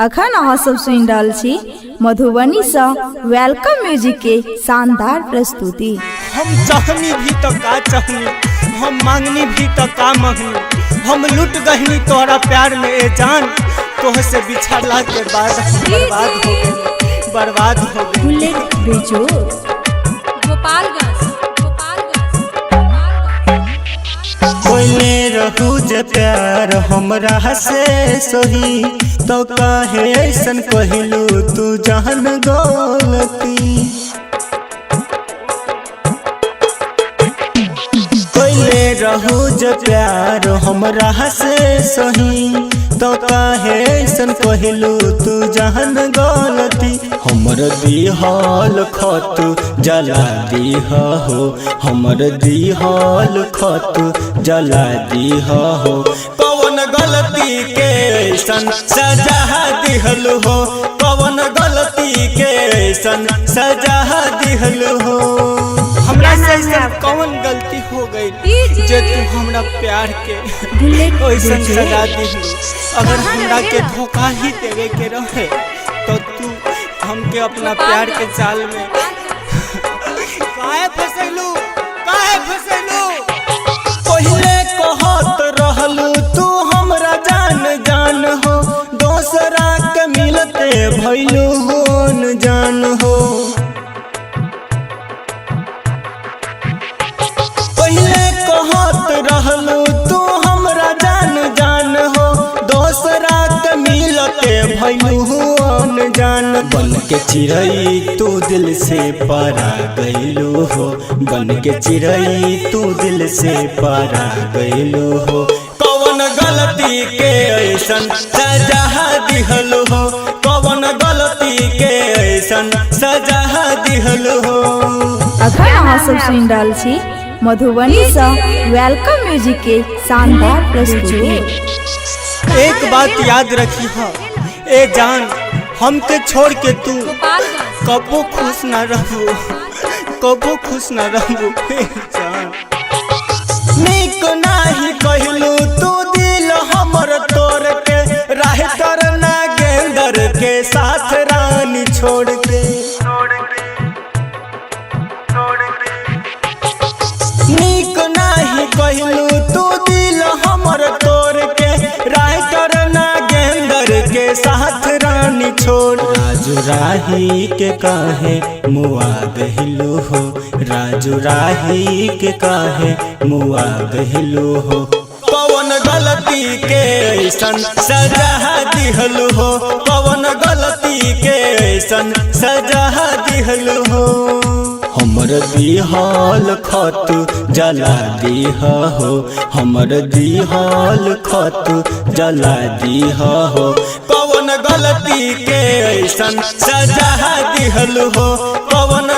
अखन अहाँ सब सुनि रहल छी मधुबनी सँ welcome music के शानदार प्रस्तुति। हम चाहनी भी तो का चाहनी, हम मांगनी भी तो का मंगनी, हम लुट गहनी तोहरा प्यार में ए जान, तोह से बिछड़ला के बाद हम बर्बाद हो गई, बर्बाद हो गई। बुलेट बेजोड़। गोपालगंज, गोपालगंज, गोपालगंज। कोइले रहू जे प्यार हमरा से सही, तो काहे ऐसन कहिलू तू जहन गलती। कोइले रहू जे प्यार हमरा से सही, तो काहे ऐसन कहिलू तू जहन गलती। हमर दिहल खत जला दीह हो, हमर दिहल खत जला दीह हो, कौन गलती के ऐसन सजा दिहल हो, कौन गलती के ऐसन सजा दिहल हो। हमरा से ऐसन कौन गलती हो गई जे तू हमरा प्यार के बुलेट ऐसन बेजोड़। सजा दिहलू। अगर हमरा के धोखा ही देवे के रहे तो तू हमके अपना प्यार के जाल में काहे फसैलू, काहे फसैलू। पहिले कहत रहलू तू हमरा जान जान हो, दोसरा के मिलते भइलू होन जान हो। पहिले कहत रहलू तू हमरा जान जान हो, दोसरा के मिलते भइलू होन जान। बन के चिड़ै तू दिल से परा गइलू हो, बन के चिड़ै तू दिल से परा गइलू हो, कौन गलती के ऐसन सजा दिहलू हो, कौन गलती के ऐसन सजा दिहलू हो। अखन अहाँ सब सुनि रहल छी मधुबनी सँ welcome music के शानदार प्रस्तुति। एक बात याद रखी हा ए जान, हमके छोड़ के तू गोपालगंज, कबो खुश ना रहबू, कबो खुश ना रहबू ए जान। नीक नाही कहलू तू दिल हमर तोड़ के, राह तर नागेंद्र के साथ रानी छोड़ के। नीक नाही कहलू तू दिल हमर तोड़ के, राइटर नागेंद्र के साथ रानी छोड़। राजू राही के काहे मुआ गहिलू हो, राजू राही के काहे मुआ गहिलू हो, कौन गलती के ऐसन सजा दिहलू हो, कौन गलती के ऐसन सजा दिहलू हो। हमर दिहल खत जला दीह हो, हमर दिहल खत जला दीह हो, कौन गलती के ऐसन सजा दिहलू हो, कौन